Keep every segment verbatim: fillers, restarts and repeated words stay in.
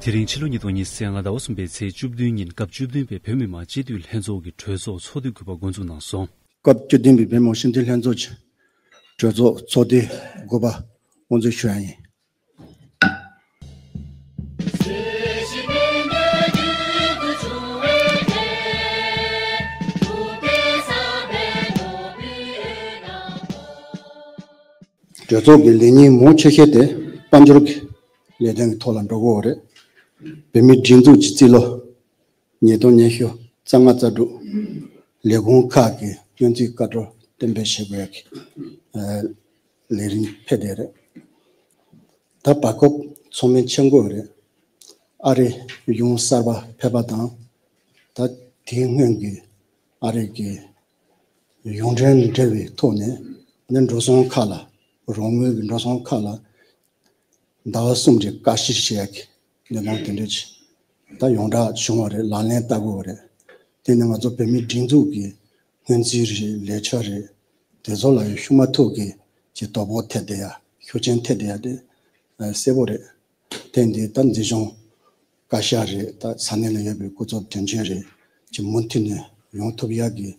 དེ་རིང་ཕྱི་ལོ་ཉིས་སྟོང་ཉི་ཤུ་རྩ་ལྔ་ཟླ་བ་གསུམ་པའི་ཚེས་བཅུ་བདུན་ཉིན་སྐབས་བཅུ་བདུན་པའི་བོད་མི་མང་སྤྱི་འཐུས་ལྷན་ཚོགས་ཀྱི་གྲོས་ཚོགས་ཚོགས་དུས་དགུ་པ་འགོ་འཛུགས་གནང་སོང་། སྐབས་བཅུ་བདུན་པའི་བོད་མི་མང་སྤྱི་འཐུས་ལྷན་ཚོགས་ཀྱི་གྲོས་ཚོགས་ཚོགས་དུས་དགུ་པ་དབུ་འཛུགས་ཞུ་ཡ་ཡིན། གྲོས་ཚོགས་ཀྱི་ལས་ཉིན་མང་ཆེ་ཤོས་དེ་དཔལ་འབྱོར་གྱི་ལས་དོན་གྱི་ཐོག་ལ་འགྲོ་གི་ཡོད་རེད། བོད་མིའི་སྒྲིག་འཛུགས་ཀྱི་རྩིས་ལོ་ཉིས་སྟོང་ཉི་ཤུ་རྩ་ལྔ་རྩ་དྲུག་ལས་ཁུངས་ཁག་གི་སྔོན་རྩིས་བཀའ་འཁྲོལ་གཏན་འབེབས་བྱེད་དགོས་ཡག་གི་ཨ་ལས་རིམ་ཕེབས་བསྡད་རེད། ད་བར་སྐབས་ཚང་མས་མཁྱེན་གྱི་ཡོད་རེད། ཨ་རིའི་གཞུང་གསར་པ་ཕེབས་པ་དང་། ད་དེའི་སྔོན་གྱི་ཨ་རི་གི་གཞུང་འབྲེལ་འབྲེལ་བའི་ཐོག་ནས་ནི་འགྲོ་སོང་ཁག་ལ། རོགས་དངུལ་གྱི་འགྲོ་སོང་ཁག་ལ་ཟླ་བ་གསུམ་རེ་བསྐྱར་ཞིབ་བྱེད་ཡག་གི་ལས་དོན་དེ་འདྲ་ཅིག་ད་ཡོངས་གྲགས་བྱུང་བ་རེད། ལག་ལེན་བསྟར་དགོས་པ་རེད། དེ་ནི་ང་ཚོ་བོད་མིའི་སྒྲིག་འཛུགས་ཀྱི་སྔོན་རྩིས་རེད། ལས་འཆར་རེད། དེ་ཚོ་ལ་ཡང་ཤུགས་མ་ཐུག་གི་ཅིག་དོ་ཕོག་ཐེབས་བསྡད་ཡ། ཤུགས་རྐྱེན་ཐེབས་བསྡད་ཡ་དེ་ཨ་གསལ་པོ་རེད། དེ་འདི་ད་འཛིན་སྐྱོང་བཀའ་ཤག་རེད། ད་ས་གནས་ལ་ཡོད་པའི་སྐུ་ཚབ་དོན་གཅོད་རེད། ཅིག་མུ་མཐུད་ནས་ཡོང་ཐུབ་ཡག་གི་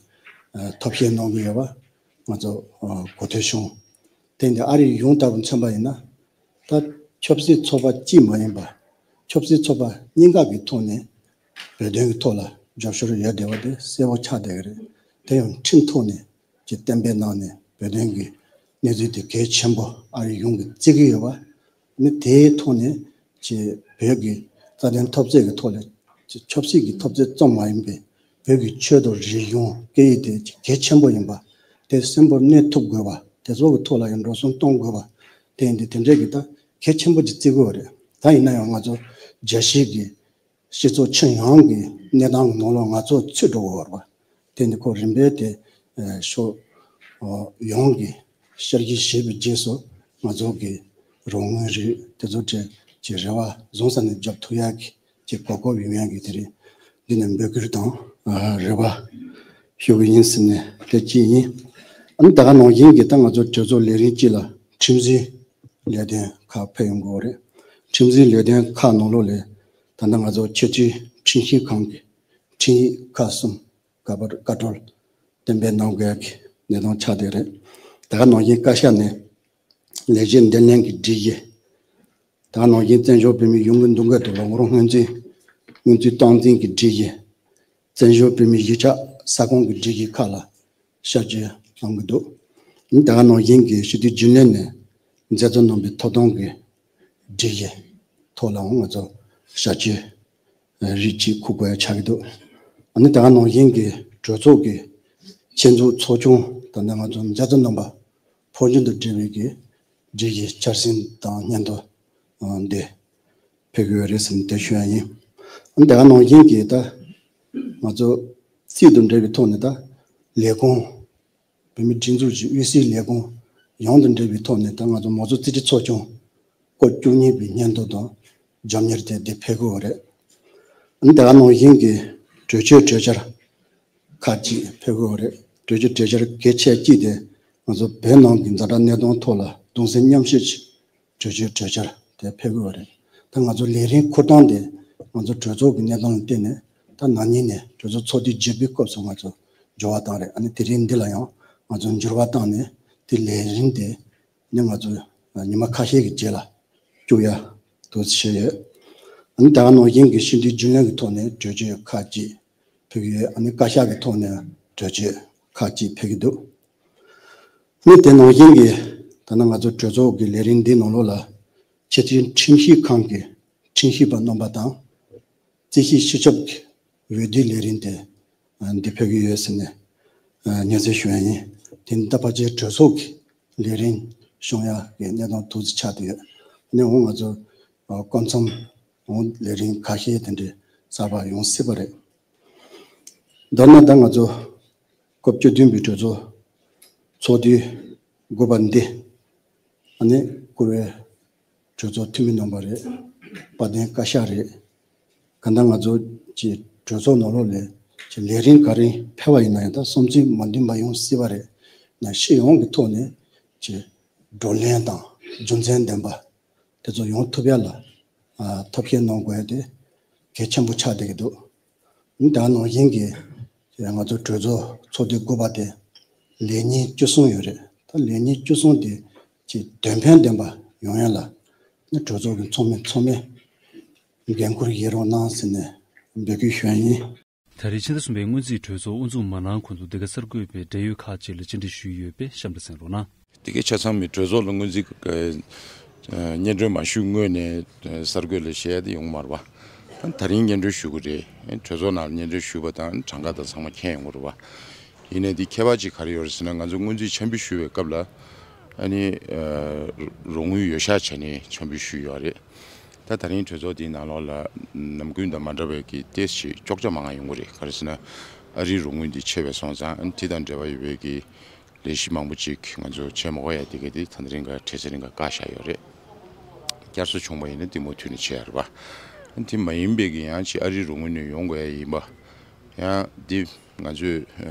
ཨ་ཐབས་ཤེས་གནང་གི་ཡོད་པ་ང་ཚོ་ཨ་གོ་ཐོས་བྱུང་། དེ་འདི་ཨ་རིའི་གཞུང་ལྟ་བུ་མཚོན་པ་ཡིན་ན། ད་ཆབ་སྲིད་ཚོགས་པ་གཅིག་མ་ཡིན་པ། ཆབ་སྲིད་ཚོགས་པ་གཉིས་ཀ་གི་ཐོག་ནས་བོད་དོན་གྱི་ཐོག་ལ་རྒྱབ་སྐྱོར་ཡོད་བསྡད་པ་དེ་གསལ་པོ་ཆགས་བསྡད་ཀྱི་རེད། དེ་ཡང་ཁྲིམས་ཐོག་ནས་ཀྱི་གཏན་འབེབས་གནང་ནས་བོད་དོན་གྱི་གནས་ཚུལ་དེ་གལ་ཆེན་པོ་ཨ་རིའི་གཞུང་གིས་བརྩི་གི་ཡོད་པ། ནི་དེའི་ཐོག་ནས་ཀྱི་བོད་ཀྱི་རྩ་དོན་འཐབ་རྩོད་ཀྱི་ཐོག་ལ་ཀྱི་ཆབ་སྲིད་ཀྱི་འཐབ་རྩོད་ཙམ་མ་ཡིན་པའི་བོད་ཀྱི་ཆོས་དང་རིག་གཞུང་སྐད་ཡིག་དེ་ཀྱི་གལ་ཆེན་པོ་ཡིན་པ། དེ་གསོན་པོར་གནས་ཐུབ་དགོས་པ། དེ་ཚོ་གི་ཐོག་ལ་ཡང་འགྲོ་སོང་གཏོང་དགོས་པ། དེ་ཡིན་དུས་དེ་འདྲས་ཀྱི་ད་གལ་ཆེན་པོ་ཅིག་བརྩི་གི་ཡོད་རེད། ད་ཡིན་ན་ཡང་ང་ཚོ་རྒྱལ་སྤྱིའི་གི་སྤྱི་ཚོགས་ཁྱོན་ཡོངས་ཀྱི་གནས་སྟངས་ཀྱི་ནང་ལོགས་ང་ཚོ་ཚུད་འགྲོ་གི་ཡོད་རེད་པ། དེ་འདི་ཁོ་རིམ་པས་དེ་ཨ་ཕྱོགས་ཨ་ཡོངས་ཀྱི་བསྐྱར་ཞིབ་བྱས་པའི་རྗེས་སུ་ང་ཚོ་གི་རོགས་དངུལ་རེད། དེ་ཚོ་གྲས་ཀྱི་རེ་བ་བཟང་ས་ནས་རྒྱབ་ཐུབ་ཡག་གི་ཀྱི་གོ་སྐབས་ཡོང་ཡག་གི་དེ་རིང་འདི་ནས་འབོད་སྐུལ་དང་ཨ་རེ་བ་ཞུ་གི་ཡིན་ཟེར་ནས་དེ་གཅིག་ཡིན། ཨ་ནི་ད་ག་ནང་བཞིན་གྱི་ད་ང་ཚོ་གྲོས་ཚོགས་ལས་རིམ་གཅིག་ལ་ཁྲིམས་འཛིན་ལས་དོན་ཁག་ཕེབས་ཡོང་གི་ཡོད་རེད། ཁྲིམས་འཛིན་ལས་དོན་ཁག་ནང་ལོགས་ལས་ད་ལྟ་ང་ཚོ་ཆེས་མཐོའི་ཁྲིམས་ཞིབ་ཁང་གི་ཁྲིམས་ཡིག་ཁག་གསུམ་ག་པར་བཀའ་འཁྲོལ་གཏན་འབེབས་གནང་དགོས་ཀྱི་གནས་སྟངས་ཆགས་བསྡད་རེད། ད་ག་ནང་བཞིན་བཀའ་ཤག་ནས་ལས་བྱེད་འདེམས་ལྷན་གྱི་སྒྲིག་གཞི། ད་ག་ནང་བཞིན་བཙན་བྱོལ་བོད་མིའི་ཡོང་སྒོའི་འདུ་འགོད་དང་ལོ་ངོ་སྔོན་རྩིས་སྔོན་རྩིས་སྟངས་འཛིན་གྱི་སྒྲིག་གཞི། བཙན་བྱོལ་བོད་མིའི་གཞིས་ཆགས་ས་ཁོངས་ཀྱི་སྒྲིག་གཞི་ཁག་ལ་བསྐྱར་བཅོས་གནང་གི་འདུག་ཨ་ནི་ད་ག་ནང་བཞིན་གྱི་སྤྱི་འཐུས་རྒྱུན་ལས་ནས་མཛད་གཙོ་རྣམ་པའི་ཐོབ་ཐང་གི་སྒྲིག་གཞི་ཐོག་ལའང་ང་ཚོ་བསྐྱར་བཅོས་རིགས་གཅིག་འཁུར་དགོས་ཡ་ཆགས་ཀྱི་འདུག་ཨ་ནི་ད་ག་ནང་བཞིན་གྱི་གྲོས་ཚོགས་ཀྱི་ཆེད་འཛུགས་ཚོགས་ཆུང་ད་ལྟ་ང་ཚོ་མཛད་གཙོ་རྣམ་པ་འཕོ་འགྱུར་དང་འབྲེལ་བའི་གི་སྒྲིག་གཞི་འཆར་ཟིན་དང་སྙན་ཐོ་འདི་ཕེབས་ཀྱི་ཡོད་རེད་ཟེར་ནས་དེ་ཞུ་ཡ་ཡིན། ཨ་ནི་ད་ག་ནང་བཞིན་གྱི་ད་ང་ཚོ་རྩིས་དང་འབྲེལ་བའི་ཐོག་ནས་ད་ལས་ཁུངས་བོད་མིའི་སྒྲིག་འཛུགས་ཀྱི་དབུས་སའི་ལས་ཁུངས་ཡོངས་དང་འབྲེལ་བའི་ཐོག་ནས་ད་ང་ཚོ་མང་གཙོ་རྩིས་ཁྲའི་ཚོགས་ཆུང་སྐོར་བཅུ་གཉིས་པའི་སྙན་ཐོ་དང་རྒྱབ་གཉེར་དེ་འདི་ཕེབས་ཀྱི་ཡོད་རེད། ཨ་ནི་ད་ག་ནང་བཞིན་གྱི་གྲོས་ཆོད་གྲོས་འཆར་ཁག་ཅིག་ཕེབས་ཀྱི་ཡོད་རེད། གྲོས་ཆོད་གྲོས་འཆར་གལ་ཆེ་གཅིག་དེ་ང་ཚོ་བོད་ནང་གི་ཛ་དྲག་གནས་སྟངས་ཐོག་ལ་གདུང་སེམས་མཉམ་སྐྱེད་ཀྱི་གྲོས་ཆོད་གྲོས་འཆར་དེ་ཕེབས་ཀྱི་ཡོད་རེད། ད་ང་ཚོ་ལས་རིམ་འཁུར་སྟངས་དེ་ང་ཚོ་གྲོས་ཚོགས་ཀྱི་གནས་སྟངས་ལ་བལྟས་ནས་ད་ན་ནིང་ནས་གྲོས་ཚོགས་ཚོགས་དུས་བརྒྱད་པའི་སྐབས་སུ་ང་ཚོ་འགྱུར་བ་བཏང་རེད། ཨ་ནི་དེ་རིང་འདི་ལ་ཡང་ང་ཚོ་འགྱུར་བ་བཏང་ནས་དེ་ལས་རིམ་དེ་ནི་ང་ཚོ་ཉི་མ་ཁ་ཤས་ཀྱི་རྗེས་ལ་བཅུག་ཡ་འདུག་བྱས་ཡོད། ཨ་ནི་ད་ག་ནང་བཞིན་གྱི་སྤྱི་འཐུས་རྒྱུན་ལས་ཀྱི་ཐོག་ནས་གྲོས་ཆོད་ཁག་ཅིག་ཕེབས་ཀྱི་ཡོད། ཨ་ནི་བཀའ་ཤག་གི་ཐོག་ནས་གྲོས་ཆོད་ཁག་ཅིག་ཕེབས་ཀྱི་འདུག་ཨ་ནི་དེ་ནང་བཞིན་གྱི་ད་ནང་ང་ཚོ་གྲོས་ཚོགས་ཀྱི་ལས་རིམ་འདིའི་ནང་ལོགས་ལ་ཆེས་མཐོའི་ཁྲིམས་ཞིབ་ཁང་གི་ཁྲིམས་ཞིབ་པ་རྣམ་པ་དང་། རྩིས་ཞིབ་སྤྱི་ཁྱབ་ཀྱི་འོས་བསྡུའི་ལས་རིམ་དེ་ཨ་འདི་ཕེབས་ཀྱི་ཡོད་ཟེར་ནས་ཨ་སྙན་སེང་ཞུ་ཡ་ཡིན། དེ་ནི་ད་ཕལ་ཆེར་གྲོས་ཚོགས་ཀྱི་ལས་རིམ་སྐྱོང་ཡག་གི་གནས་སྟངས་འདུག་སེ་ཆགས་བསྡད་ཡོད། ཨ་ནི་འོང་ང་ཚོ་ཨ་སྐབས་མཚམས་འོང་ལས་རིམ་ཁ་ཤས་དེ་འདྲའི་གསར་པ་ཡོང་སྲིད་པ་རེད། མདོར་ན་ད་ང་ཚོ་སྐབས་བཅུ་བདུན་པའི་གྲོས་ཚོགས་ཚོགས་དུས་དགུ་པ་འདི་ཨ་ནི་བཀུར་འོས་གྲོས་ཚོགས་འཐུས་མི་རྣམ་པ་རེད། དཔལ་ལྡན་བཀའ་ཤག་རེད། གང་ལྟར་ང་ཚོ་ཀྱི་གྲོས་ཚོགས་ནང་ལོགས་ལས་ཀྱི་ལས་རིམ་ག་རེ་ཕེབས་པ་ཡིན་ན་ཡང་ད་བསམ་ཚུལ་མ་མཐུན་པ་ཡོང་སྲིད་པ་རེད། ན་སྤྱི་ཡོངས་ཀྱི་ཐོག་ནས་ཀྱི་བགྲོ་གླེང་དང་རྒྱུ་མཚན་ལྡན་པ་དེ་ཚོ་ཡོང་ཐུབ་ཡ་ལ་ ཐབས་ཤེས་གནང་དགོས་ཡ་དེ་གལ་ཆེན་པོ་ཆགས་བསྡད་ཀྱི་འདུག་ད་ནང་བཞིན་གྱི་ང་ཚོ་གྲོས་ཚོགས་ཚོགས་དུས་དགུ་པ་དེ་ལས་ཉིན་བཅུ་གསུམ་ཡོད་རེད། ད་ལས་ཉིན་བཅུ་གསུམ་དེ་ཅིག་དོན་ཕན་ལྡན་པ་ཡོང་ཡ་ལ་ནི་གྲོས་ཚོགས་ཀྱི་ཚོགས་མི་ཚང་མས་འགན་འཁུར་བཞེས་རོགས་གནང་ཟེར་ནས་འབོད་སྐུལ་ཞུ་ཡ་ཡིན། ད་རེས་ཕྱི་ཟླ་གསུམ་པའི་སྔོན་རྩིས་གྲོས་ཚོགས་དབུ་འཛུགས་མ་གནང་གོང་དུ་འདི་ག་གསར་འགོད་པས་འབྲེལ་ཡོད་ཁག་ཅིག་ལ་བཅར་འདྲི་ཞུས་ཡོད་པས་གཤམ་ལ་གསན་རོགས་གནང་། འདི་གའི་ཆ་ཚང་མི་གྲོས་ཚོགས་ལ་སྔོན་རྩིས་ཀྱི་སྙན་སྒྲོན་མ་ཞུས་སྔོན་ནས་གསར་འགོད་ལ་བཤད་ཡ་དེ་ཡོང་མ་རེད་པ། ད་རིང་སྙན་སྒྲོན་ཞུ་གི་རེད། གྲོས་ཚོགས་ནང་ལ་སྙན་སྒྲོན་ཞུས་པ་དང་གྲངས་ཀ་དང་ཚང་མ་མཁྱེན་ཡོང་གི་རེད་པ། ཡིན་ནའི་འདི་ཁྱད་པར་ཅིག་ག་རེ་ཡོད་རེད་ཟེར་ན། ང་ཚོ་སྔོན་རྩིས་འཆར་འབུལ་ཞུ་བའི་སྐབས་ལ་ཨ་ནི་རོགས་དངུལ་ཡོད་ཤག་བྱས་ནས་འཆར་འབུལ་ཞུས་ཡོད་རེད། ད་ད་རིང་གྲོས་ཚོགས་འདིའི་ནང་ལོགས་ལ་ནམ་རྒྱུན་དང་མ་འདྲ་བའི་གི་ཏོག་ཙམ་ཅོག་ཆ་མང་ང་ཡོང་གི་རེད། ག་རེ་ཟེར་ན་ཨ་རིའི་རོགས་དངུལ་འདི་ཆེ་བས་སོང་ཙང་ཨ་ནི་དེ་དང་འབྲེལ་བ་ཡོད་པའི་གི་ལས་གཞི་མང་པོ་ཅིག་ང་ཚོ་བྱེད་མ་དགོས་ཡ་དེ་ག་དེ་ད་ད་རིང་ག་གྲོས་ཚོགས་རིང་ག་བཀག་བཞག་ཡོད་རེད། བསྐྱར་གསོ་བྱུང་བ་ཡིན་ན་དེ་མུ་མཐུད་ནས་བྱེད་ཡ་རེད་པ། དེ་མ་ཡིན་པའི་གི་ཡང་ཅིག་ཨ་རིའི་རོགས་དངུལ་ནས་ཡོང་དགོས་ཡ་ཡིན་པ། ཡང་འདི་ང་ཚོས་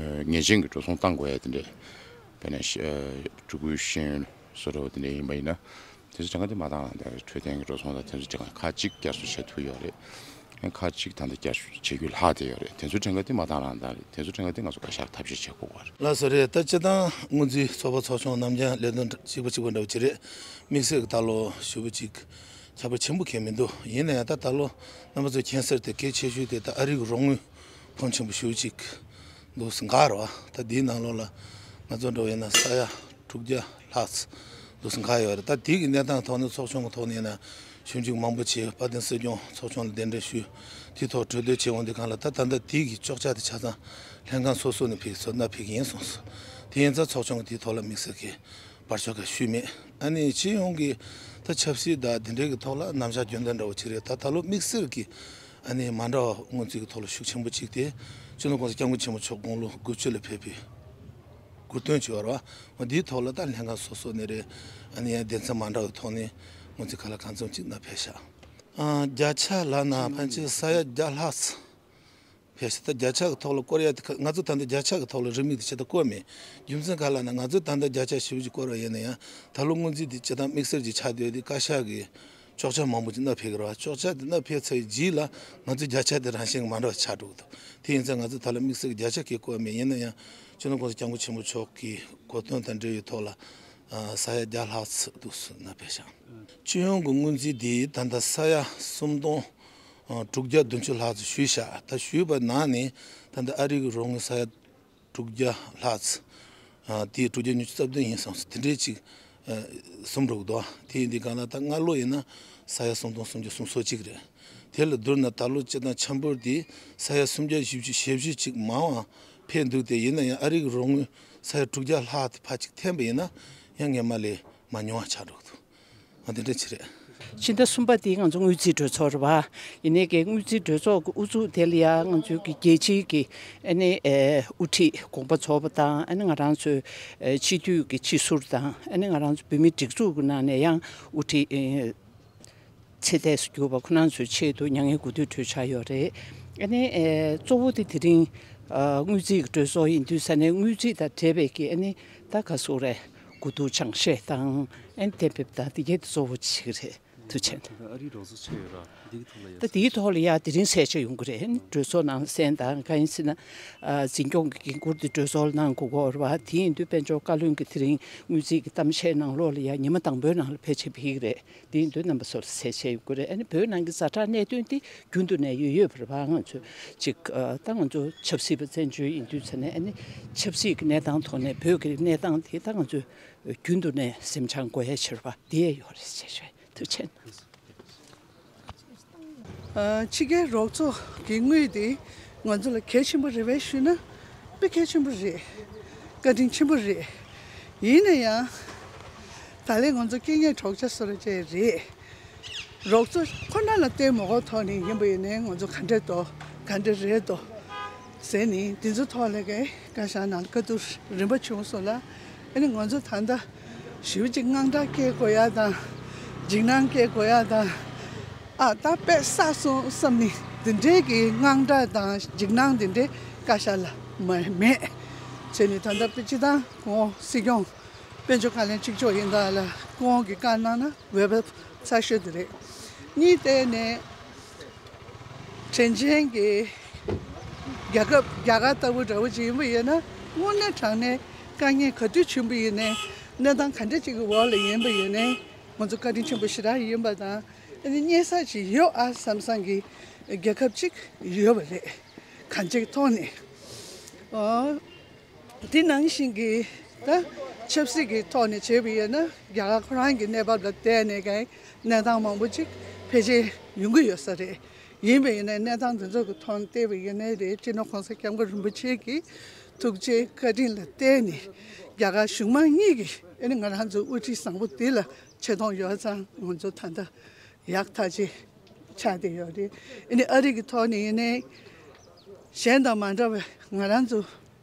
ངེས་ཅན་གྱི་འགྲོ་སོང་བཏང་དགོས་ཡ་དེ་འདྲས། དཔེར་ན་སྤྲུལ་སྐུའི་ཤེས་ཡོན་བཟོ་འདྲ་བ་དེ་འདྲས་ཡིན་པ་ཡིན་ན། དེ་ཚོ་གྲངས་ཀ་དེ་མ་བཏང་རང་དེ་འཕྲོད་བསྟེན་གྱི་འགྲོ་སོང་དང་དེ་ཚོ་གྲངས་ཀ་ཁག་གཅིག་བསྐྱར་གསོ་བྱེད་ཐུབ་ཡོད་རེད། ཁག་གཅིག་ད་ལྟ་བསྐྱར་གསོ་བྱེད་རྒྱུ་ལྷག་བསྡད་ཡོད་རེད། དེ་ཚོ་གྲངས་ཀ་དེ་མ་བཏང་རང་བཏང་རེད། དེ་ཚོ་གྲངས་ཀ་དེ་ང་ཚོ་བཀའ་ཤག་ཐབས་ཤེས་བྱེད་དགོས་པ་རེད། ལགས་སོ་རེད། ད་སྤྱིར་བཏང་སྔོན་རྩིས་ཚོགས་པ་ཚོགས་ཆུང་ནམ་རྒྱུན་ལས་དོན་གཅིག་པ་གཅིག་པ་འདྲ་བོ་ཅིག་རེད། དམིགས་བསལ་གྱི་ད་ལོ་ཞེ་པོ་ཅིག་ཁྱད་པར་ཆེན་པོ་གང་མི་འདུག་ཡིན་ན་ཡང་ད་ད་ལོ་རྣམ་པ་ཚོས་མཁྱེན་གསལ་དེ་གལ་ཆེ་ཤོས་དེ་ད་ཨ་རི་གི་རོགས་དངུལ་ཕོན་ཆེན་པོ་ཞེ་པོ་ཅིག་འདུག་སེ་འགག་རེད་པ། ད་འདིའི་ནང་ལོགས་ལ་ང་ཚོ་འདྲ་བོ་ཡིན་ན་ས་ཡ་དྲུག་བརྒྱ་ལྷག་ཙམ་འདུག་སེ་འགག་ཡོད་རེད། ད་དེ་གི་གནས་སྟངས་ཐོག་ནས་ཚོགས་ཆུང་གི་ཐོག་ནས་ཡིན་ན་ཞིབ་འཇུག་མང་པོ་བྱས། དཔལ་ལྡན་སྲིད་སྐྱོང་ཚོགས་ཆུང་ལ་གདན་འདྲེན་ཞུས། དེའི་ཐོག་གྲོས་བསྡུར་བྱས་འོང་དུས་སྒང་ལ་ད་ད་ལྟ་དེ་གི་ཅོག་ཆ་དེ་ཆ་ཚང་ལྷན་ཁང་སོ་སོ་ནས་ཕེབས་སོང་། མནའ་ཕེབས་ཀྱི་ཡིན་གསུངས་སོང་། དེ་ཡིན་ཙང་ཚོགས་ཆུང་གི་དེའི་ཐོག་ལ་དམིགས་བསལ་གྱི་བར་ཆད་ག་ཞུས་མེད། ཨ་ནི་སྤྱི་ཡོངས་ཀྱི་ད་ཆབ་སྲིད་དང་དེ་འབྲེལ་གྱི་ཐོག་ལ་རྣམ་གཞག་རྒྱུན་ལྡན་འདྲ་བོ་ཅིག་རེད། ད་ད་ལོ་དམིགས་བསལ་གྱི་ཨ་ནི་མ་འདྲ་བ་སྔོན་རྩིས་ཀྱི་ཐོག་ལ་ཤུགས་ཆེན་པོ་ཅིག་དེ་སྤྱི་ནོར་༸གོང་ས་༸སྐྱབས་མགོན་ཆེན་པོ་མཆོག་དགུང་ལོ་དགུ་བཅུ་ལ་ཕེབས་པའི་གོ་སྟོན་བྱས་པ་རེད་པ། འོ་འདིའི་ཐོག་ལ་ད་ལྷན་ཁང་སོ་སོ་ནས་རེད། ཨ་ནི་ཡང་སྡེ་ཚན་མ་འདྲ་བའི་ཐོག་ནས་སྔོན་རྩིས་ཁག་ལ་གང་འཚམ་ཅིག་མནའ་ཕེབས་ཤག་ཨ་བརྒྱ་ཆ་ལབ་ན་ཕལ་ཆེར་ས་ཡ་བརྒྱ་ལྷག་ཙམ་ཕེབས་ཤག་ད་བརྒྱ་ཆ་གི་ཐོག་ལ་སྐོར་ཡ་དེ་ཁ་ང་ཚོ་ད་ལྟ་བརྒྱ་ཆ་གི་ཐོག་ལ་རེའུ་མིག་དེ་ཇི་ལྟར་བཀོད་མེད། རྒྱུ་མཚན་ག་རེ་ལབ་ན་ང་ཚོ་ད་ལྟ་བརྒྱ་ཆ་ཞེ་པོ་ཅིག་བཀོད་པ་ཡིན་ན་ཡང་ད་ལོ་སྔོན་རྩིས་དེ་སྤྱིར་བཏང་དམིགས་བསལ་ཅིག་ཆགས་བསྡད་ཡོད་དེ་བཀའ་ཤག་གིས་ཅོག་ཆ་མང་པོ་ཅིག་མནའ་ཕེབས་ཀྱི་རེད་པ། ཅོག་ཆ་དེ་མནའ་ཕེབས་ཚར་བའི་རྗེས་ལ་ང་ཚོ་བརྒྱ་ཆ་དེ་རང་བཞིན་གྱིས་མ་འདྲ་བ་ཆགས་འགྲོ་གི་འདུག་དེ་ཡིན་ཙང་ང་ཚོ་ད་ལོ་དམིགས་བསལ་གྱི་བརྒྱ་ཆ་སྐད་བཀོད་པ་མེད། ཡིན་ན་ཡང་སྤྱི་ནོར་༸གོང་ས་༸སྐྱབས་མགོན་ཆེན་པོ་མཆོག་གི་གོ་སྟོན་དང་འབྲེལ་བའི་ཐོག་ལ་ཨ་ས་ཡ་བརྒྱ་ལྷག་ཙམ་འདུག་སེ་མནའ་ཕེབས་ཤག་སྤྱི་ཡོངས་ཀྱི་སྔོན་རྩིས་དེ་ད་ལྟ་ས་ཡ་སུམ་སྟོང་དྲུག་བརྒྱ་བདུན་ཅུ་ལྷག་ཙམ་ཞུས་ཤག་ད་ཞུས་པ་ནང་ནས་ད་ལྟ་ཨ་རི་གི་རོགས་དངུལ་ས་ཡ་དྲུག་བརྒྱ་ལྷག་ཙམ། ཨ་དེ་དྲུག་བརྒྱ་ཉི་ཤུ་རྩ་བདུན་ཡིན་སོང་ཙང་དེ་འདྲའི་ཅིག་ཨ་ཟུམ་འགྲོ་གི་འདུག་དེ་ཡིན་དུས་སྒང་ལ་ད་སྔ་ལོ་ཡིན་ན་ས་ཡ་སུམ་སྟོང་སུམ་བརྒྱ་སུམ་ཅུ་སོ་གཅིག་རེད། དེ་ལ་བསྡུར་ན་ད་ལོ་སྤྱིར་བཏང་ཆ་འབོར་དེ་ས་ཡ་སུམ་བརྒྱ་བཞི་བཅུ་ཞེ་བཞི་ཅིག་མང་བ་ཕེབས་འདུག་དེ་ཡིན་ན་ཡང་ཨ་རི་གི་རོགས་དངུལ་ས་ཡ་དྲུག་བརྒྱ་ལྷག་དེ་ཕར་ཅིག་འཐེན་པ་ཡིན་ན་ཡང་སྔོན་མ་ལས་མ་ཉུང་བ་ཆགས་འགྲོ་གི་འདུག་ཨ་དེ་འདྲ་ཅིག་རེད། ཕྱི་ཟླ་གསུམ་པ་དེ་ང་ཚོ་དངུལ་རྩིས་གྲོས་ཚོགས་རེད་པ། ཡིན་ནའི་གི་དངུལ་རྩིས་གྲོས་ཚོགས་ཀྱི་དབུ་འཛུགས་དེ་ལ་ཡང་ང་ཚོའི་གི་རྒྱལ་སྤྱིའི་གི་ཨ་ནི་ཨེ་དབུ་ཁྲིད་དགོངས་པ་རྫོགས་པ་དང་ཨ་ནི་ང་རང་ཚོའི་ཨེ་སྤྱི་འཐུས་ཀྱི་སྤྱི་ཟུར་དང་ཨ་ནི་ང་རང་ཚོ་བོད་མིའི་སྒྲིག་འཛུགས་ཀྱི་ནང་ནས་ཡང་དབུ་ཁྲིད་ཨེ་ཚེ་འདས་སུ་གྱུར་པ་ཁོ་རང་ཚོའི་ཆེད་དུ་མྱ་ངན་གུས་འདུད་གྲོས་འཆར་ཡོད་རེད། ཨ་ནི་ཨེ་གཙོ་བོ་དེ་དེ་རིང་ཨ་དངུལ་རྩིས་ཀྱི་གྲོས་ཚོགས་ཡིན་དུས་ས་ནས་དངུལ་རྩིས་དང་འབྲེལ་བའི་གི་ཨ་ནི་ད་ག་སོག་རེད། གོ་བསྡུར་སྦྱང་བཤད་དང་ཨན་གཏན་འབེབས་དང་དེ་གས་དེ་གཙོ་བོ་ཅིག་རེད། ཐུགས་རྗེ་ཆེ། ད་ཨ་རིའི་རོགས་ཚོགས་ཆེ་ཡོད་ར་འདི་གི་ཐོག་ལ་ཡ། ད་དེའི་ཐོག་ལ་ཡ་དེ་རིང་གསལ་བཤད་ཡོང་གི་རེད། གྲོས་ཚོགས་ནང་གསན་དང་གང་ཡིན་ཟེར་ན། ཨ་འཛིན་སྐྱོང་གི་འགན་འཁུར་དེ་གྲོས་ཚོགས་ལ་གནང་དགོས་ཀྱི་ཡོད་རེད་པ། དེ་ཡིན་དུས་དཔལ་འབྱོར་བཀའ་བློན་གྱིས་དེ་རིང་དངུལ་རྩིས་ཀྱི་གཏམ་བཤད་ནང་ལོགས་ལ་ཡ་ཉི་མ་དང་པོའི་ནང་ལ་ཕལ་ཆེར་ཕེབས་ཀྱི་རེད། དེ་ཡིན་དུས་རྣམ་པ་ཚོ་ལ་གསལ་བཤད་ཡོང་གི་རེད། ཨ་ནི་བོད་ནང་གི་ཛ་དྲག་གནད་དོན་དེ་རྒྱུན་དུ་ནས་ཡོད་ཡོད་པ་རེད་པ། ང་ཚོ་ཅིག་ཨ་ད་ང་ཚོ་ཆབ་སྲིད་པ་བཙན་བྱོལ་ཡིན་དུས་ཚེ་ནས་ཨ་ནི་ཆབ་སྲིད་ཀྱི་གནས་སྟངས་ཐོག་ནས་བོད་ཀྱི་གནས་སྟངས་དེ་ད་ང་ཚོ་རྒྱུན་དུ་ནས་སེམས་ཆང་དགོས་ཡ་ཕྱིར་པ་དེ་ཡོད་རེད་ཅེས་ཞུ། ཐུགས་རྗེ་ཆེ། ཨ་ཕྱི་རྒྱལ་རོགས་ཚོགས་ཀྱི་དངུལ་དེ་ང་ཚོ་ལ་གལ་ཆེན་པོ་རེད་པས་ཞུས་ན་དཔེ་གལ་ཆེན་པོ་རེད། བཀའ་དྲིན་ཆེན་པོ་རེད། ཡིན་ན་ཡང་ད་ལན་ང་ཚོ་སྐད་ངན་གྲོགས་ཆ་བཟོ་ར་བྱས་རེད། རོགས་ཚོགས་ཁོ་ན་ལ་བརྟེན་མ་དགོས་ཐོག་ནས་ཡིན་པ་ཡིན་ནའི་ང་ཚོ་ག་འདྲས་འདུག་ག་འདྲས་རེད་འདུག་ཟེར་ནས་དེ་ཚོ་ཐོག་ལ་གི་བཀའ་ཤག་ནང་བཀའ་བསྡུར་རིམ་པ་བྱུང་སོང་ལ། ཨ་ནི་ང་ཚོ་ད་ལྟ་ཞེ་པོ་ཅིག་དངངས་སྐྲག་སྐྱེ་དགོས་ཡ་དང་འཇིགས་སྣང་སྐྱེ་དགོས་ཡ་དང་། ཨ་ད་དཔེ་བསགས་སོང་བསམ་ནས་དེ་འདྲའི་གི་དངངས་སྐྲག་དང་འཇིགས་སྣང་དེ་འདྲའི་བཀའ་ཤག་ལ་མ་མེད། བྱས་ནས་ད་ལྟ་དཔེ་སྤྱིར་བཏང་ཁོང་སྲིད་སྐྱོང་དཔལ་འབྱོར་བཀའ་བློན་གཅིག་ལྕོགས་ཡིན་ད་ལ་ཁོང་གིས་བཀའ་གནང་ན་འོས་བབ་ཚ་ཤོས་དེ་རེད། གཉིས་བལྟས་ནས་དྲན་ཆེན་གྱི་རྒྱལ་ཁབ་རྒྱ་གར་ལྟ་བུ་འདྲ་བོ་ཅིག་ཡིན་པ་ཡིན་ན། དངོས་གནས་དྲང་གནས་དཀའ་ངལ་ག་དུས་བྱུང་པ་ཡིན་ནའི་གནས་སྟངས་ག་འདྲ་ཅིག་གི་འོག་ལ་ཡིན་པ་ཡིན་ནའི་ང་ཚོ་བཀའ་དྲིན་ཆེན་པོ་ཞེ་དྲག་ཡིན་པ་དང་། ཨ་ནི་གཉེར་ས་ཅིག་ཡོད་ཨ་བསམ་བསམ་གྱི་རྒྱལ་ཁབ་ཅིག་ཡོད་པ་རེད། གང་ཅིའི་ཐོག་ནས། ཨོ། དེ་ནང་བཞིན་གྱི་ད་ཆབ་སྲིད་ཀྱི་ཐོག་ནས་བྱས་པ་ཡིན་ན་རྒྱ་གར་ཁོ་རང་གི་གནས་བབ་ལ་བལྟས་ནས་ཀྱང་གནས་སྟངས་མང་པོ་ཅིག་འཕེལ་རྒྱས་ཡོང་གི་ཡོད་ས་རེད། ཡིན་པ་ཡིན་ན་གནས་སྟངས་འདི་ཚོ་གི་ཐོག་ནས་བལྟས་པ་ཡིན་ན་རེད། སྤྱི་ནོར་༸གོང་ས་༸སྐྱབས་མགོན་རིན་པོ་ཆེ་གི་ཐུགས་རྗེ་བཀའ་དྲིན་ལ་བརྟེན་ནས་རྒྱ་གར་གཞུང་མང་གཉིས་ཀྱིས་ཨ་ནི་ང་རང་ཚོའི་དབུ་ཁྲིད་བཟང་པོ་འདི་ལ་ཆེ་མཐོང་ཡོད་ཙང་ང་ཚོ་ད་ལྟ་ཡག་ཐག་ཆོད་ཆགས་བསྡད་ཡོད་རེད། ཨ་ནི་ཨ་རི་གི་ཐོག་ནས་ཡིན་ནའི་གཞན་དང་མ་འདྲ་བའི་ང་རང་ཚོ་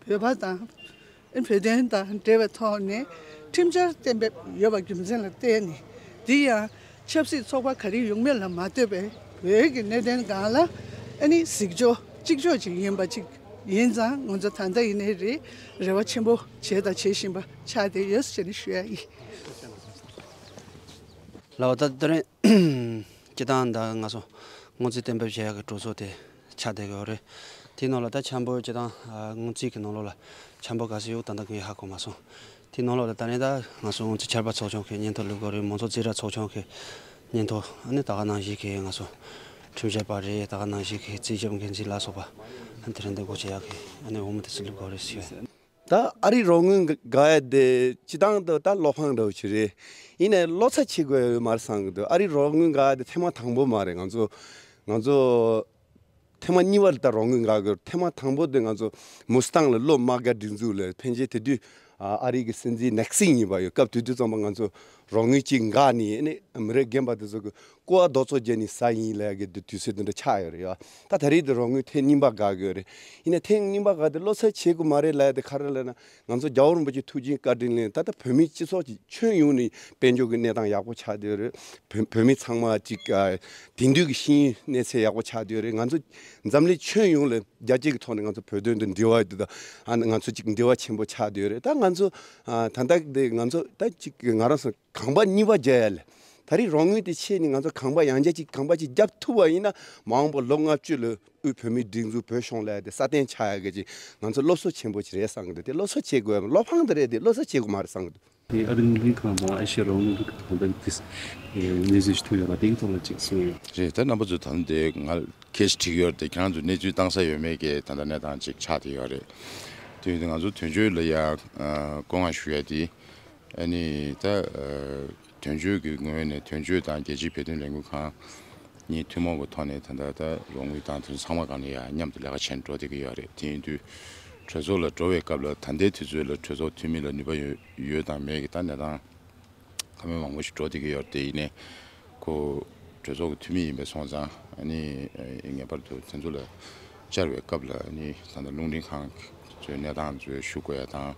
བོད་པ་དང་བོད་དོན་དང་འབྲེལ་བའི་ཐོག་ནས་ཁྲིམས་འཆར་གཏན་འབེབས་ཡོད་པ་རྒྱུ་མཚན་ལ་བརྟེན་ནས། འདི་ཡང་ཆབ་སྲིད་ཚོགས་པ་ག་རེ་ཡོང་མིན་ལ་མ་ལྟོས་པའི་བོད་ཀྱི་གནད་དོན་སྒང་ལ་ཨ་ནི་གཟིགས་ཕྱོགས་གཅིག་ལྕོགས་ཅིག་ཡིན་པ་ཅིག་ཡིན་ཙང་། ང་ཚོ་ད་ལྟ་ཡིན་ནའི་རེད། རེ་བ་ཆེན་པོ་བྱས་དང་བྱེད་བཞིན་པ་ཆགས་བསྡད་ཡོད་ཟེར་ནས་ཞུ་ཡ་ཡིན། ལགས་ད་ལྟ་རེད། སྤྱི་བཏང་ད་ང་ཚོ་སྔོན་རྩིས་གཏན་འབེབས་བྱེད་ཡག་གི་གྲོས་ཚོགས་དེ་ཆགས་བསྡད་ཀྱི་ཡོད་རེད། དེའི་ནང་ལ་ད་འཆར་འབུལ་སྤྱི་བཏང་ཨ་སྔོན་རྩིས་ཀྱི་ནང་ལོགས་ལ་འཆར་འབུལ་ག་ཚོད་ཡོད་ད་ལྟ་ངས་ཧ་གོ་མ་སོང་། དེའི་ནང་ལོགས་ལ་ད་ནས་ད་ང་ཚོ་སྔོན་རྩིས་ཆར་པ་ཚོགས་ཆུང་གི་སྙན་ཐོ་བླུག་དགོས་རེད། མང་ཚོགས་རྩིས་ཁྲ་ཚོགས་ཆུང་གི་སྙན་ཐོ། ཨ་ནི་ད་ག་ནང་བཞིན་གྱི་ང་ཚོ་ཁྲིམས་ཞིབ་པ་རེད། ད་ག་ནང་བཞིན་གྱི་རྩིས་ཞིབ་འགན་འཛིན་ལ་སོགས་པ་ཨ་ནི་དེ་རིང་འདི་སྒོ་ཕྱེ་ཡག་གི་ཨ་ནི་འོས་མི་དེ་ཚོ་བླུག་དགོས་རེད་ཟེར། ད་ཨ་རིའི་རོགས་དངུལ་དགའ་ཡ་དེ་སྤྱི་བཏང་དུ་ད་བློ་ཕངས་འདྲ་བོ་ཞིག་རེད། ཡིན་ནའི་བློ་འཚབ་བྱེད་དགོས་ཡོད་མ་རེད་བསམ་གྱི་འདུག་ཨ་རིའི་རོགས་དངུལ་དགའ་ཡ་དེ་ཐེངས་མ་དང་པོ་མ་རེད། ང་ཚོ་ང་ཚོ་ཐེངས་མ་གཉིས་པ་ལ་ད་རོགས་དངུལ་དགའ་གི་ཡོད་རེད། ཐེངས་མ་དང་པོ་དེ་ང་ཚོ་མུ་སི་ཐང་ལ་གློག་དམག་སྒར་སྒྲིག་འཛུགས་ལ་ཕན་ཆད་དེ་དུས་ཨ་ཨ་རི་གི་སྲིད་འཛིན་ནེག་སིན་ཡིན་པ་ཡོད། སྐབས་དེ་དུས་ཙམ་པ་ང་ཚོ་རོགས་དངུལ་གཅིག་འགག་ནས་ཨ་ནི་མི་རབས་རྒན་པ་དེ་ཚོ་གི་ཀོ་བ་རྡོག་ཚོ་བརྒྱབ་ནས་ཟ་ཡིན་ལབ་ཡ་གི་དུས་ཚོད་དེ་འདྲ་ཆགས་ཡོད་རེད་ཡ། ད་ད་རེས་དེ་རོགས་དངུལ་ཐེངས་གཉིས་པ་དགའ་གི་ཡོད་རེད། ཡིན་ནའི་ཐེངས་གཉིས་པ་དགའ་དེ་བློ་འཚབ་བྱེད་དགོས་མ་རེད་ལབ་ཡ་དེ་ག་རེ་ལབ་ན། ང་ཚོ་རྒྱལ་བ་རིན་པོ་ཆེ་ཐུགས་རྗེ་བཀའ་དྲིན་ལས་ད་ལྟ་བོད་མིའི་སྤྱི་ཚོགས་ཀྱི་ཁྱོན་ཡོངས་ནས་དཔལ་འབྱོར་གྱི་གནས་སྟངས་ཡག་པོ་ཆགས་བསྡད་ཡོད་རེད། བོད་བོད་མི་ཚང་མ་ཅིག་ཨ་དེང་དུས་ཀྱི་ཤེས་ཡོན་གནས་ཚད་ཡག་པོ་ཆགས་བསྡད་ཡོད་རེད། ང་ཚོ་འཛམ་གླིང་ཁྱོན་ཡོངས་ལ་རྒྱལ་སྤྱི་གི་ཐོག་ནས་ང་ཚོ་བོད་དོན་དུ་འབྲེལ་བ་དེ་དང་ཨ་ང་ཚོ་ཅིག་འབྲེལ་བ་ཆེན་པོ་ཆགས་བསྡད་ཡོད་རེད། ད་ང་ཚོ་ཨ་ད་ལྟ་དེ་ང་ཚོ་ད་ཅིག་ང་རང་ཚོ་གོམ་པ་གཉིས་པ་རྒྱག་ཡ་ལ། ད་རེས་རོགས་དངུལ་དེ་ཆད་ནས་ང་ཚོ་གོམ་པ་ཡང་བསྐྱར་ཅིག་གོམ་པ་ཅིག་རྒྱབ་ཐུབ་པ་ཡིན་ན། མ་འོངས་པ་ལོ་ལྔ་བཅུ་ལ་དབུས་བོད་མིའི་སྒྲིག་འཛུགས་བོད་གཞུང་ལབ་ཡ་དེ་སྲ་བརྟན་ཆགས་ཡ་གི་ཅིག་ང་ཚོ་སློབ་གསོ་ཆེན་པོ་ཅིག་རེད་བསམ་གི་འདུག་དེ་སློབ་གསོ་བྱེད་དགོས་ཡ་བློ་ཕངས་དེ་རེད། དེ་སློབ་གསོ་བྱེད་དགོས་མ་རེད་བསམ་གི་འདུག་དེ་ཨ་རིའི་རླུང་འཕྲིན་ཁང་དང་ཨེ་ཤི་ཡ་རོགས་དངུལ་ཁང་དང་དེ་གནས་ཚུལ་ཞིག་ཐོན་ཡོད་པ་དེའི་ཐོག་ལ་ཅིག་གསུངས་ཡོད། རེད། ད་རྣམ་པ་ཚོས་ད་ལྟ་དེ་ང་ཁེ་ཞིག་བྲིས་ཡོད་རེད། དེ་ཁྱེད་རང་ཚོས་གནས་ཚུལ་བཏང་ས་ཡོད་མེད་ཀྱི་ད་ལྟ་གནས་སྟངས་ཅིག་ཆགས་བསྡད་ཡོད་རེད། དེ་ཡིན་དུས་ང་ཚོ་དོན་གཅོད་ལ་ཡ་བསྐོ་མངགས་ཞུ་ཡ་དེ། ཨ་ནི་ད་ཨ་དོན་གཅོད་ཀྱི་ངོས་ནས་དོན་གཅོད་དང་རྒྱལ་སྤྱིའི་བོད་དོན་ལས་འགུལ་ཁང་གཉིས་ཐུན་མོང་གི་ཐོག་ནས་ད་ལྟ་ད་རོགས་དངུལ་དང་དེ་ཚོ་ཚང་མ་སྒང་ནས་ཡང་མཉམ་དུ་ལས་ཀ་བྱས་ནས་འགྲོ་བསྡད་ཀྱི་ཡོད་རེད། དེ་ཡིན་དུས་གྲོས་ཚོགས་ལ་འགྲོ་བའི་སྐབས་ལ་ད་ལྟའི་དུས་ཚོད་ལ་གྲོས་ཚོགས་འཐུས་མི་ལ་ནུས་པ་ཡོད་ཡོད་དང་མེད་ཀྱི་ད་གནས་སྟངས་བཀའ་མོལ་མང་པོ་ཞིག་འགྲོ་བསྡད་ཀྱི་ཡོད་རེད། དེ་ཡིན་ནའི་ཁོ་གྲོས་ཚོགས་ཀྱི་འཐུས་མི་ཡིན་པའི་སོང་ཙང་ཨ་ནི་ངེས་པར་དུ་དེ་ཚོ་ལ་བཅར་བའི་སྐབས་ལ་ཨ་ནི་ད་ལྟ་རླུང་འཕྲིན་ཁང་ཚོའི་གནས་སྟངས་ཚོའི་ཞུ་དགོས་ཡ་དང་།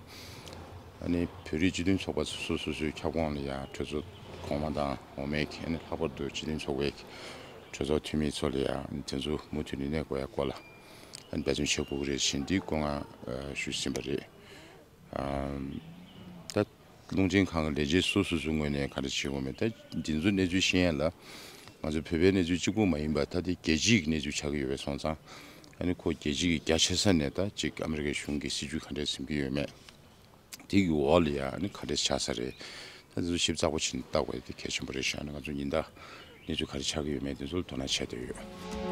ཨ་ནི་བོད་རིགས་སྤྱི་མཐུན་ཚོགས་པ་སོ་སོ་སོའི་ཁྱབ་ཁོངས་ལ་ཡང་གྲོས་ཚོགས་གོང་མ་དང་འོག་མའི་གི་ཨ་ནི་ལྷག་པར་དུ་སྤྱི་མཐུན་ཚོགས་པའི་གི་གྲོས་ཚོགས་འཐུས་མི་ཚོ་ལ་ཡང་དེ་ཚོ་མུ་མཐུད་ནས་གནས་དགོས་ཡ་སྐོར་ལ་ཨ་ནི་འབད་བརྩོན་བྱེད་དགོས་ཀྱི་རེད་ཟེར་འདི་བཀའ་མངགས་ཞུས་ཟིན་པ་རེད། ཨ་ད་རླུང་འཕྲིན་ཁང་གི་ལས་བྱེད་སོ་སོ་སོའི་ངོས་ནས་ག་འདྲ་བྱེད་དགོས་མེད་ད་འདི་ཚོ་གནས་ཚུལ་ཤེས་ཡ་ལ་ང་ཚོ་བོད་པའི་གནས་ཚུལ་གཅིག་པུ་མ་ཡིན་པ་ད་དེ་རྒྱལ་སྤྱིའི་གི་གནས་ཚུལ་ཆགས་ཀྱི་ཡོད་པའི་སོང་ཙང་ཨ་ནི་ཁོ་རྒྱལ་སྤྱི་གི་རྒྱ་ཆེ་ས་ནས་ད་ཅིག་ཨ་མི་རི་ཀའི་གཞུང་གི་སྲིད་ཇུས་ག་འདྲས་འཛིན་གྱི་ཡོད་མེད། དེ་གི་འོག་ལ་ཡ་ཨ་ནི་ག་འདྲས་ཆགས་ས་རེད། ད་དེ་ཚོ་ཞིབ་ཚགས་པོ་བྱས་ནས་ལྟ་དགོས་དེ་གལ་ཆེན་པོ་རེད་ཤག་ཨ་ནི་ང་ཚོ་ཉིན་ལྟར་གནས་ཚུལ་ག་རེ་ཆགས་ཀྱི་ཡོད་མེད་དེ་ཚོ་ལ་དོ་སྣང་བྱས་བསྡད་ཡོད།